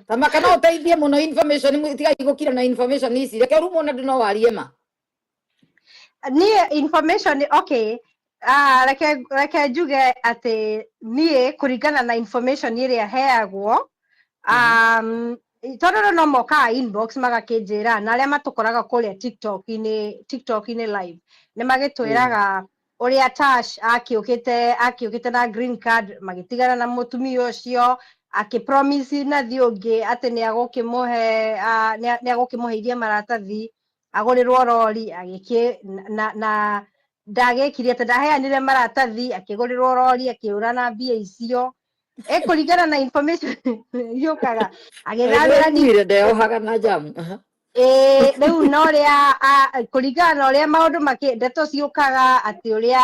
Tamaka no ũteithie mũno information, tigai gũkira na information ici. Reke ũrumwo na andũ no warie ma. Niĩ information, okay, ah, reke njuge atĩ niĩ kũringana na information ĩrĩa heagwo, tondũ rĩu no mokaga inbox magakĩnjĩra, na arĩa matũkoraga kũrĩa TikTok-inĩ live nĩ magĩtwĩraga ũrĩa Tash akĩũkĩte na green card, magĩtigana na mũtumia ũcio, akĩpromise nathi ũngĩ atĩ nĩ agũkĩmũhe, ah, nĩ agũkĩmũheithia maratathi agũrĩrwo rori, agĩkĩ na ndagĩkire atĩ ndaheanire maratathi, akĩgũrĩrwo rori, akĩũra na mbia icio. Kũringana na information yũkaga, agĩthamĩra. Nĩguire ndeohaga na jamu. Ĩĩ, rĩu na ũrĩa kũringana na ũrĩa maũndũ makĩ ndeto ciũkaga atĩ ũrĩa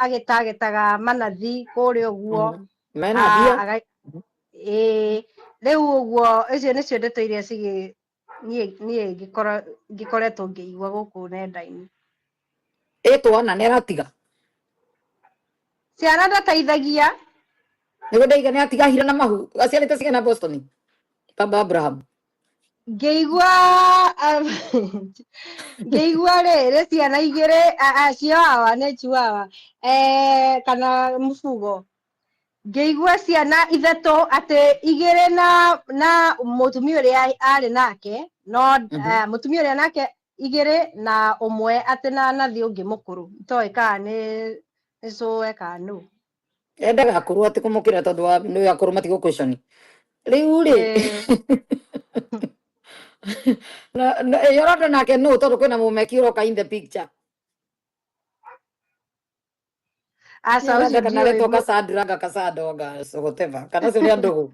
agĩtagetaga manathi kũrĩa ũguo. Mena mbia. Ĩĩ, rĩu ũguo icio nĩcio ndeto iria cigĩ niĩ ngĩkoretwo ngĩigua gũkũ nenda-inĩ. Ĩ twana nĩ aratiga? Ciana ndateithagia. Nĩguo ndaiga nĩ atiga hira na mahu. Aciarĩte ciana Boston, Baba Abraham. Ngĩigua rĩ ciana igĩrĩ, chihuahua, nĩ chihuahua kana mũfugo. Ngĩigua ciana ithatũ, atĩ igĩrĩ na mũtumia ũrĩa arĩ nake, no mũtumia ũrĩa nake igĩrĩ na ũmwe atĩ na nathi ũngĩ mũkũrũ, itoĩ kana nĩ cũwe kana nũ. Endaga akũrũ atĩ kũmũkĩra, tondũ wa nĩ akũrũ matigũ question rĩu rĩ. Na Yolanda nake nũ, tondũ kwĩna mũmeki ũroka in the picture? Aca, ũcio Yolanda kana ndiũĩ. aretwo Cassandra, anga Cassandra, anga whatever, kana cio nĩ andũgũ?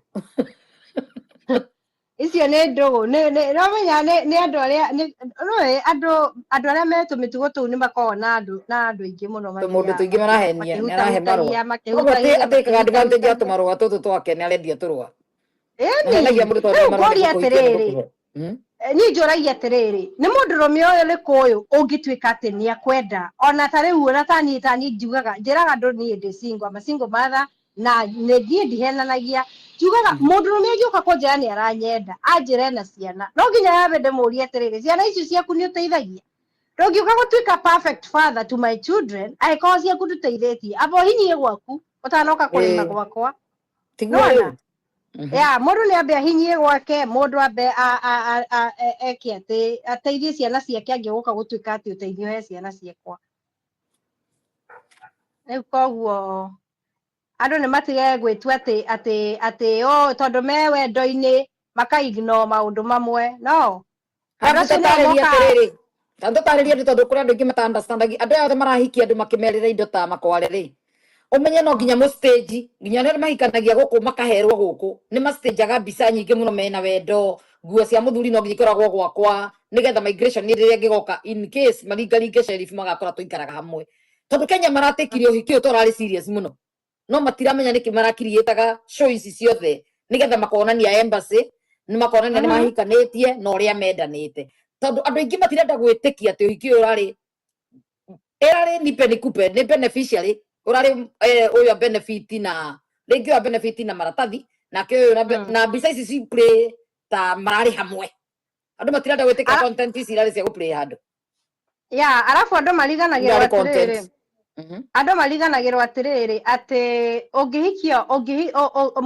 Icio nĩ ndũgũ, nĩ ũmenya nĩ andũ arĩa nĩũĩ andũ arĩa me tũmĩtugo tũu nĩ makoragwo na andũ aingĩ mũno. Tũmũndũ tũingĩ marahenia nĩ arahe marũa. Koguo Makĩhutahutagia. Atĩkaga advantage ya tũmarũa tũtũ twake, nĩ arendia tũrũa. Ĩni. Ahenagia mũndũ tondũ Rĩu marũa nĩ ngũria gũkũhikia nĩ atĩrĩrĩ, gũkũhe. Niĩ njũragia atĩrĩrĩ, nĩ mũndũrũme ũyũ rĩkũ ũyũ ũngĩtuĩka atĩ nĩ akwenda ona ta rĩu, ona ta niĩ njugaga, njĩraga andũ niĩ ndĩ single, I'm a single mother, na nĩ niĩ ndihenanagia. Njugaga mũndũrũme angĩũka kũnjĩra nĩ aranyenda, anjĩre na ciana, no nginya yambe ndĩmũrie atĩrĩrĩ, ciana icio ciaku nĩ ũteithagia? Ndũngiũka gũtuĩka perfect father to my children angĩkorwo ciaku ndũteithĩtie. Amba ũhinyie gwaku ũtanoka kũrĩma gwakwa. Tiguo Nĩwona? rĩu. Ya mũndũ nĩ ambe ahinyie gwake, mũndũ ambe eke atĩ ateithie ciana ciake angĩgũka gũtuĩka atĩ ũteithio he ciana ciakwa. Rĩu koguo andũ nĩ matige gwĩtua atĩ o tondũ me wendo-inĩ maka ignore maũndũ mamwe, no andũ acio nĩo Tũtarĩrie mokaga. Atĩrĩrĩ, ta tũtarĩrie andũ, tondũ kũrĩ andũ aingĩ mata understandagia andũ aya othe marahikia andũ makĩmerĩra indo ta makware rĩ, ũmenye no nginya mũ stage, nginya arĩa mahikanagia gũkũ makaherwo gũkũ nĩ mastageaga mbica nyingĩ mũno mena wendo. Nguo cia mũthuri no nginya ikoragwo gwakwa, nĩgetha migration rĩrĩa ĩngĩgoka, in case maringaringe sheriff, magakora tũikaraga hamwe, tondũ Kenya maratĩkirie ũhiki ũyũ tũrarĩ serious mũno, no matiramenya nĩkĩ marakiriĩtaga show ici ciothe, nĩgetha makonania embassy, nĩ makonania nĩ mahikanĩtie na ũrĩa mendanĩte, tondũ andũ aingĩ matirenda gwĩtĩkia atĩ ũhiki ũyũ ũrarĩ ĩrarĩ nipe nikupe, nĩ beneficiary ũrarĩ ũyũ a benefit na rĩngĩ ũyũ a benefit na maratathi, nake ũyũ na mbica ici ci play ta mararĩ hamwe. Andũ matirenda gwĩtĩkia content ici irarĩ cia gũ play handũ. Ya, arabu andũ mariganagĩrwo Irarĩ atĩrĩrĩ, content. Andũ mariganagĩrwo atĩrĩrĩ, atĩ ũngĩhikio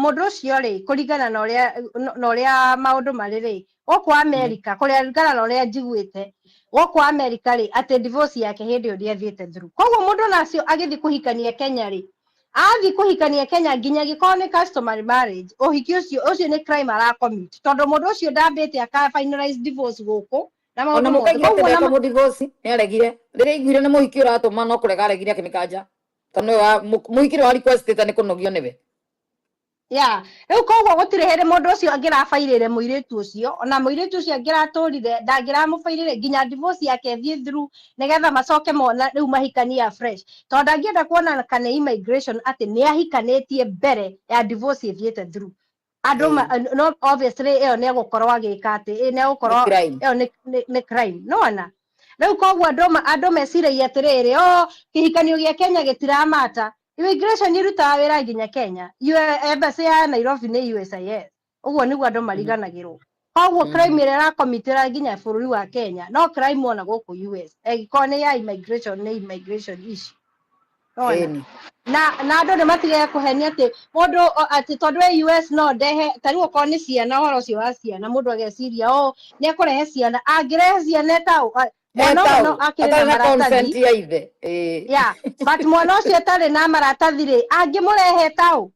mũndũ ũcio rĩ, kũringana na ũrĩa maũndũ marĩ rĩ gũkũ America, kũringana na ũrĩa njiguĩte gũkũ America rĩ, atĩ divorce yake hĩndĩ ĩyo ndĩathiĩte through. Koguo mũndũ nacio agĩthiĩ kũhikania Kenya rĩ, athiĩ kũhikania Kenya nginya gĩkorwo nĩ customary marriage, ũhiki ũcio nĩ crime aracommit, tondũ mũndũ ũcio ndambĩte aka finalize divorce gũkũ na Ona maũndũ mothe. mũkaigua Koguo atĩ na ndeka mũdivorce, nĩ aregire. Rĩrĩa aiguire nĩ mũhiki ũratũma, no kũrega aregire, akĩmĩkanja, tondũ nĩwe mũhiki nĩwe wa requestĩte, nĩ kũnogio nĩwe. Ya, rĩu koguo gũtirĩ hĩndĩ mũndũ ũcio angĩrabairĩre mũirĩtu ũcio, ona mũirĩtu ũcio angĩratũrire ndangĩramũbairĩre nginya divorce yake ĩthiĩ through, nĩgetha macoke mona rĩu mahikania fresh, tondũ ndangĩenda kuona kana immigration atĩ nĩ ahikanĩtie mbere ya divorce ĩthiĩte through. Andũ no obviously ĩyo nĩ egũkorwo agĩka atĩ nĩ Nĩ egũkorwo crime. Ĩyo nĩ crime, nĩwona? Rĩu koguo andũ meciragia atĩrĩrĩ, o kĩhikanio gĩa Kenya gĩtiramata. Immigration irutaga wĩra nginya Kenya. Embassy ya Nairobi nĩ USIS. Ũguo nĩguo andũ mariganagĩrwo. Koguo crime ĩrĩa ĩrakomitĩra nginya bũrũri wa Kenya no crime ona gũkũ US, ĩngĩkorwo nĩ ya immigration, nĩ immigration issue. Nĩwona? Ĩni. Na andũ nĩ matigage kũhenia atĩ mũndũ atĩ tondũ e US no ndehe. Ta rĩu okorwo nĩ ciana, ũhoro ũcio wa ciana, mũndũ ageciria o nĩ ekũrehe ciana, angĩrehe ciana etaũ mwana ũmwe no Etaũ akĩrĩ na atarĩ na maratathi. Consent ya ithe, ĩĩ. Yeah, but mwana ũcio atarĩ na maratathi rĩ, angĩmũrehe taũ?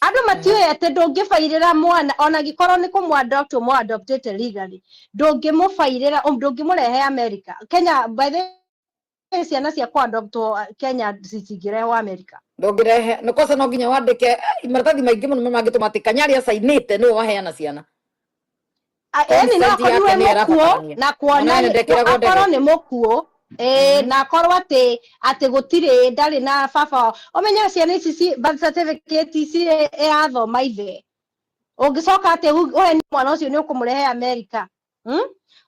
Andũ matiũĩ atĩ ndũngĩbairĩra mwana ona angĩkorwo nĩ kũmũ-adopt, ũmũ-adoptĩte legally, ndũngĩmũbairĩra, ndũngĩmũrehe America. Kenya, by the way, ciana cia kũ-adoptwo Kenya citingĩrehwo America. Ndũngĩrehe nĩ kosa, no nginya wandĩke maratathi maingĩ mũno mangĩtũma atĩ kanyarĩ acainĩte nĩwe waheana ciana. Ĩni no Consent akorirwo yake e nĩyo mũkuũ ĩrabatarania. Na kuona Mwana ndekĩragwo ndege. Akorwo nĩ mũkuũ, ĩĩ, na akorwo atĩ gũtirĩ, ndarĩ na baba. Ũmenye ciana ici ci birth certificate ici ĩrathoma ithe. Ũngĩcoka atĩ ũhe mwana ũcio nĩ ũkũmũrehe America,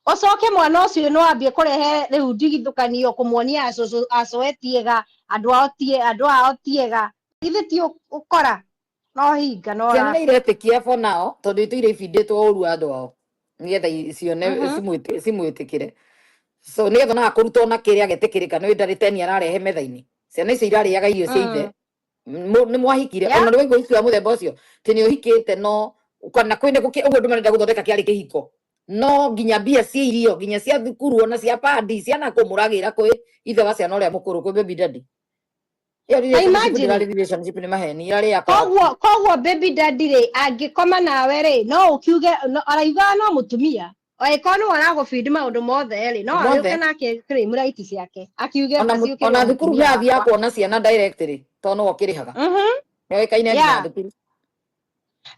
Ũcoke mwana ũcio no ambie kũrehe rĩu ndigithũkanio, kũmuonia acũcũ acũe tiega, andũ ao tie, andũ ao tiega. Githĩ ti ũkora no hinga no Ciana ra nĩ iretĩkia for now, tondũ itũire ibindĩtwo ũru andũ ao nĩgetha cione cimwĩtĩkĩre, so nĩgetha ona akũruta ona kĩrĩa agetĩkĩrĩka nĩ ndarĩ teni ararehe metha-inĩ. Ciana icio irarĩaga irio cia ithe. Nĩ mwahikire, ona nĩ waigua icio ya mũthemba ũcio atĩ nĩ ũhikĩte, no kana kwĩna ũguo andũ marenda gũthondeka kĩarĩ kĩhiko, no nginya mbia cia irio, nginya cia thukuru, ona cia padi ciana kũmũragĩra kwĩ ithe wa ciana ũrĩa mũkũrũ, kwĩ baby daddy. Ĩyo Ta relationship imagine. ndĩrarĩ relationship, nĩ maheni, irarĩ ya kwa Koguo baby daddy rĩ, angĩkoma nawe rĩ, no ũkiuge no, araugaga no mũtumia angĩkorwo nĩwe aragũbindi maũndũ mothe rĩ, no Mothe. agĩũke nake claim right ciake, akiuge ona aciũkĩre ona thukuru mũtumia nĩ athiaga wakwa. Kuona ciana directly tondũ nĩwe ũkĩrĩhaga, nĩoĩkaine nginya thukuru.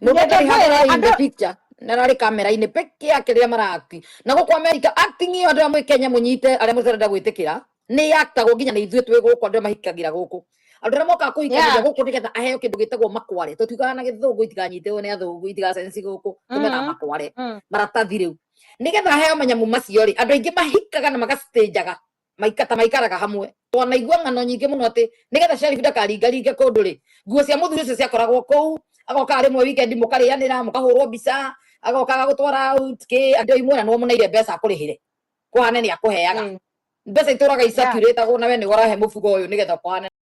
Nĩ Mũndũ ndarĩ handũ ngwĩre ararĩ in the andũ picture, na ararĩ kamera-inĩ peke yake rĩrĩa mara-act. Na gũkũ America acting ĩyo, andũ arĩa mwĩ Kenya mũnyite, arĩa mũtarenda gwĩtĩkĩra, nĩ yaktagwo nginya nĩ ithuĩ twĩ gũkũ. Andũ arĩa mahikagĩra gũkũ, andũ arĩa mokaga kũhikanĩria gũkũ nĩgetha aheo kĩndũ gĩtagwo makware, tũtiugaga na gĩthũngũ itikanyitĩrwo nĩ athũngũ, itigacenci gũkũ tũmetaga makware, maratathi rĩu nĩgetha aheo manyamu macio rĩ. Andũ aingĩ mahikaga na magastajaga maikata maikaraga hamwe. Twanaigua ng'ano nyingĩ mũno atĩ nĩgetha sheriff ndakaringaringe kũndũ rĩ, nguo cia mũthuri ũcio ciakoragwo kũu, agoka rĩmwe weekend, mũkarĩanĩra, mũkahũrwo mbica, agoka agagũtwara out kĩ. Andũ imwe na nĩwe mũneire mbeca akũrĩhĩre, kũhane nĩ akũheaga mbeca itũraga icirculatagwo, na we nĩwe ũrahe mũbugo ũyũ nĩgetha kũhane.